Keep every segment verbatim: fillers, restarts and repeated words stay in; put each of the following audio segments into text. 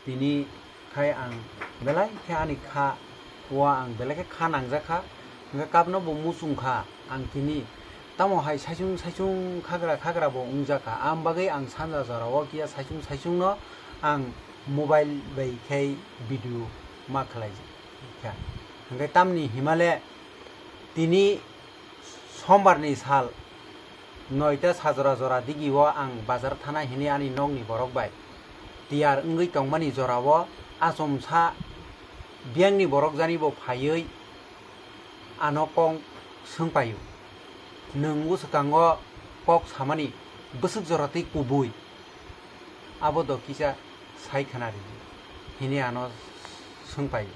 Tini khai ang belai khe ani kha o ang belai khe kha nangjak kha, hwnkhe kapno bo muchung kha ang tini. Tamo hai saichung saichung khagra khagra bo wngjak kha, ang bagwi ang sanja jora o kiya saichung saichung no ang mobile bai khai video ma khlai kha. Hwnkhe tamni himale tini sombar ni sal noita sajora jora digi o ang bazar thana hini ani nokni borok bai tiyar wngwi tongmani jora o achomsa biyangni borok jani bo phaiwi ano kok swngpaio, "Nwng bwswkango kok samani bwswk jora tei kubui abo do kisa sai khna ridi," hini ano swngpaio.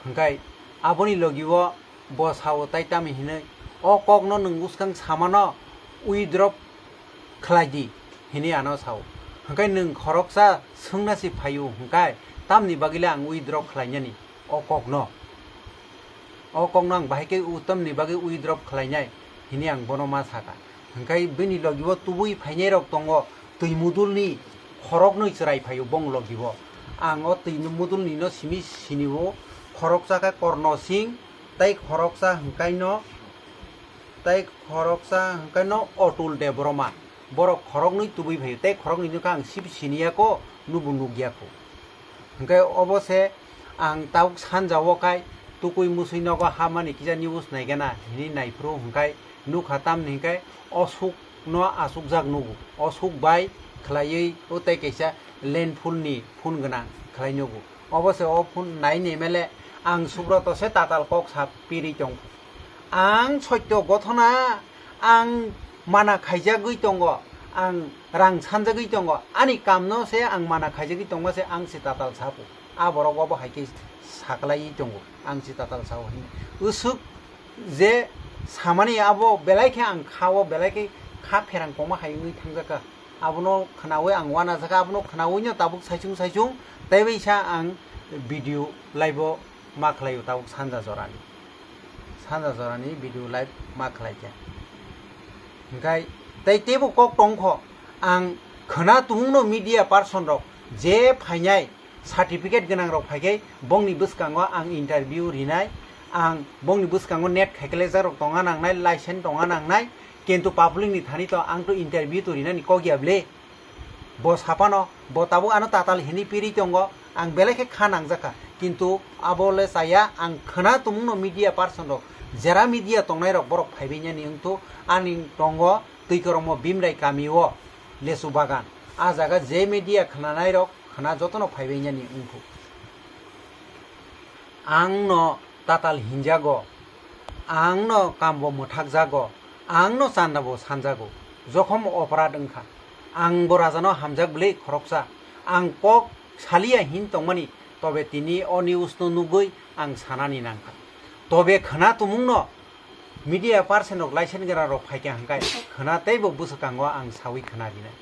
Hwnkhe aboni logi o bo sao tai tamo hinwi, "O kokno nwng bwskang samano withdraw khlai di," hini ano sao. Hwnkhe nwng khoroksa swngna si phaio hwnkhe tamni bagwile ang withdraw khlainani o kokno. O kokno ang bahai khe u-, tamni bagwi withdraw khlainai hini ang bono ma saka. Hwnkhe bini logi o tubui phainai rok tongo, twi mudulni khoroknwi chwrai phaio bong logi o. Ang o twi mudulni no simi sini o khoroksa khe Korno Singh, tei khoroksa hwnkhaino, tei khoroksa hwnkhaino Otul Debbarma. Borok khoroknwi tubui phaio, tei khoroknwi no khe ang sip siniya ko, nubo nukya ko. Hwnkhe obo se ang tabuk sanja o khai tukui musui nogo hamani kisa news naigana hini naiphuru hwnkhe nukha tamni hwnkhe osuk no asukjak nugo, osuk bai khlaiwi o tei kaisa landful ni phone gwnang khlai nugo. Obo se o phone nai ni mele ang Subroto se tatal kok sa piri tong. Ang sotyo gothona, ang mana khaijagwi tongo, ang rang sanjagwi tongo, ani kamno se ang mana khaijagwi tongma se ang se tatal sapo. A borok obo hai khe saklaiwi tongo, ang se tatal sao hini. Usuk je samani abo belai khe ang kha-o, belai khe kha pherang kongma hai wngwi thangjakha. Abono khnaui ang uanajak kha, abono khnaui no tabuk saichung saichung tei bai sa ang video live o ma khlaio tabuk sanja jorani. Sanja jorani video live ma khlaikha. Hwnkhe tei teibo kok tongkho, ang khwna tumungno media person rok je phainai certificate gwnang rok phaikhai bongni bwskango ang interview rinai, ang bongni bwskango net khaiklaijakrok tongna nangnai, license tongna nangnai, kintu public ni thani to ang to interview to rinani kok ya ble. Bo sapano, bo tabuk ano tatal hini piri tongo, ang belai khe kha nangjakha, kintu abo le chaya, ang khwna tumungno media person rok, jera media tongnai rok borok phaibainani wngthu, ani tongo Twikorokmo Bimrai kami o lesu bagan, a jaga je media khwnanai rok khwna jotono phaibainani wngthu. Ang no tatal hinjago, ang no kambo mwthakjago, ang no chandabo sanjago, jokhom oporad wngkha. Ang bo rajano hamjak bwlwi khoroksa, ang kok saliya hin tongmani, tobe tini o news no nugwi ang sanani nangkha. Tobe khwna tumungno media person rok license gwnang rok phaikha hwnkhe khwna teibo bwswkango ang sawi khwna rinai.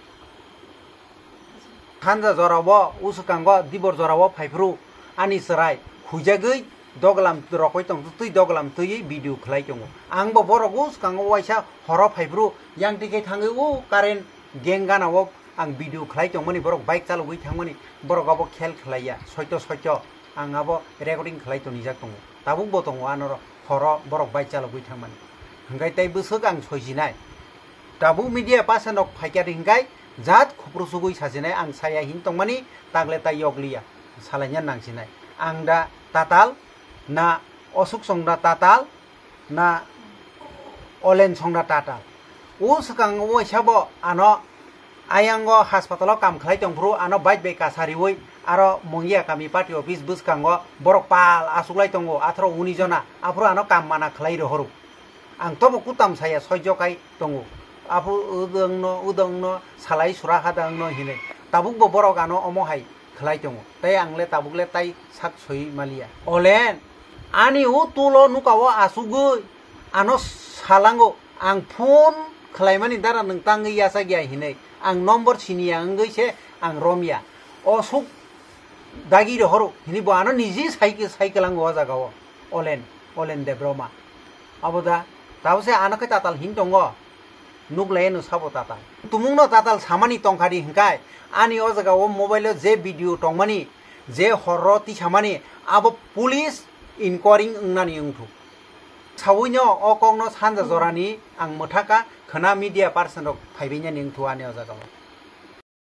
Sanja jorao uswkango dibor jorao phaiphuru ani chwrai huijagwi doglam rokoi tong twi doglam twiwi video khlai tongo. Ang bo borok uskango waisa horo phaiphuru yang tikhe thangwi o current gang gana o ang video khlai tongmani borok bike chalogwi thangmani borok abo khel khlaiya soito soito ang abo recording khlai tonijak tongo tabuk bo tongo anoro horo borok bike chalogwi thangmani hwnkhe tei bwswk ang soisinai. Tabuk media person rok phaikha hwnkhe jat khopru sugwi sachinai ang saya hin tongmani tagle tai yokliya salaina nangsinai. Ang da tatal na osuk song da tatal na olen song da tatal. O swkang waisa bo ano ayango haspatalo kam khlai tongphuru ano bike bai kasa riwi aro Mongia kami party office bwskango borok pal achuklai tongo atharo uni jona aphuru ano kam mana khlai rohoro. Ang tobo kutam saya soijo kai tongo. Aphuru udangno, udangno salai sura hadangno hinwi. Tabukbo borok ano omo hai khlai tongo. Tei ang le tabuk le tai sak soi maliya. Olen, ani o tulo nuka o asugwi ano salango. Ang phone khlaimani dara nwng tangwi yachak ya hinwi. Ang number siniya wngwi se ang romya. O suk dagi rohoro hinwi bo ano niji sai, sai kwlango o jaga o. Olen, Olen Debroma. Abo da, tabo se ano khe tatal hin tongo. Nuklaino sabo tatal. Tumungno tatal samani tongkhadi hwnkhe ani o jaga o mobile o je video tongmani, je horro tisamani, abo police inquiry wngnani wngthu. Sawino o kokno sanja jorani ang mwthaka khwna media person rok phaibainani wngthu ani o jaga o.